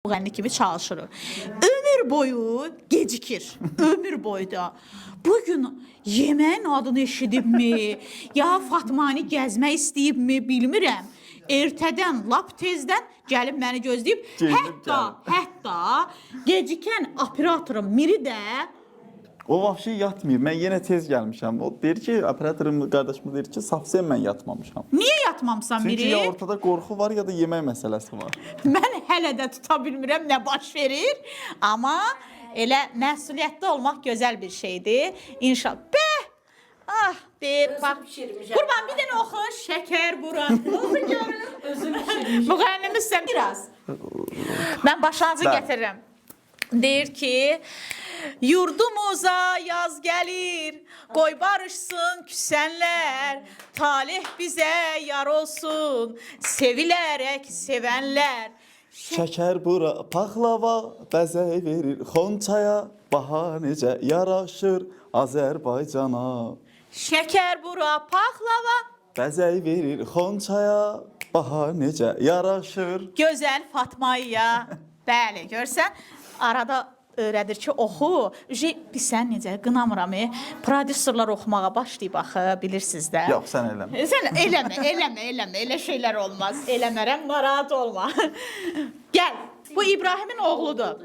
Müğənni kimi çalışırıq. Ömür boyu gecikir. Ömür boyu da. Bu gün yeməyin adını eşidibmi, ya Fatmanı gəzmək istəyibmi bilmirəm. Ertədən, lap tezdən gəlib məni gözləyib. Geyinib Hətta, hətta gecikən operatorum Miri də O vəbşi yatmayıb. Mən yenə tez gəlmişəm. O deyir ki, operatorum qardaşım deyir ki, safsen mən yatmamışam. Niyə yatmamısan Çünki Miri? ya ortada qorxu var ya da yemək məsələsi var. Mən hələ də tuta bilmirəm nə baş verir, amma elə məsuliyyətli olmaq gözəl bir şeydir. İnşallah. Bəh! Ah, deyir, bax. bişirmişəm. Qurban bir dənə oxu, şəkər bura. Oxu görüm. Özüm bişirmişəm. Müğənnimiz sən biraz. Mən başlanğıcı Bəli. gətirirəm. Deyir ki, yurdumuza yaz gəlir, qoy barışsın küsənlər, talih bizə yar olsun, sevilərək sevənlər. Şəkər bura paxlava bəzək verir xonçaya, bahar necə yaraşır Azərbaycana. Şəkər bura paxlava, Bəzək verir xonçaya, bahar necə yaraşır. gözəl Fatmaya. Bəli, görsən, arada öyrədir ki, oxu. Uje biz sən necə qınamıram. Prodüserlər oxumağa başlayıb axı, bilirsiniz də. Yox, sən eləmə. Sən eləmə, eləmə, eləmə. Elə şeylər olmaz. Eləmərəm, narahat olma. Gəl. Bu İbrahimin oğludur.